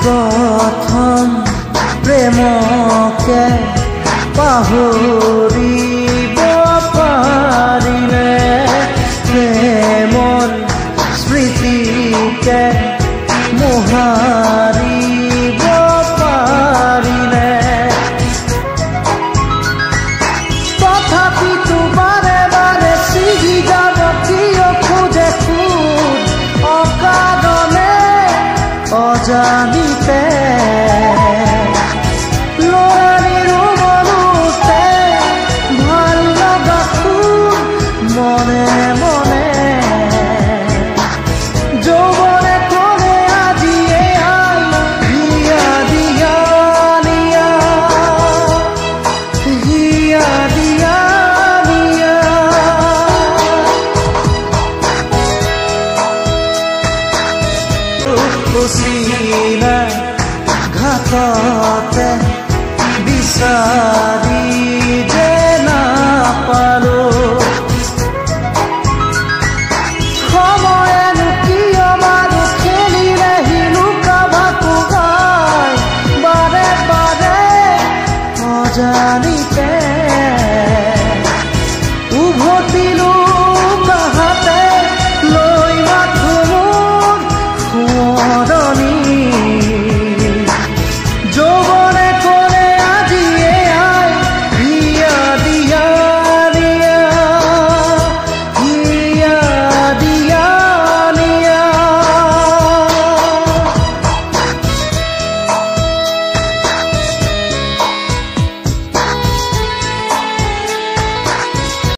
প্ৰথম প্ৰেমকে পাহৰিব পাৰিলে, প্ৰেমৰ স্মৃতিকে মোহাৰিব পাৰিলে, তথাপিতো বাৰে বাৰে ছিগি যাব কিয় খোজে খোজ অকাৰণে অজানিতে? ল'ৰালিৰো মনোতে ভাল লগা সুৰ মনে মনে যৌৱনে ক'লে আজি এয়াই হিয়া দিয়া নিয়া, হিয়া দিয়া নিয়া। অচিনা ঘাটতে বিচাৰিব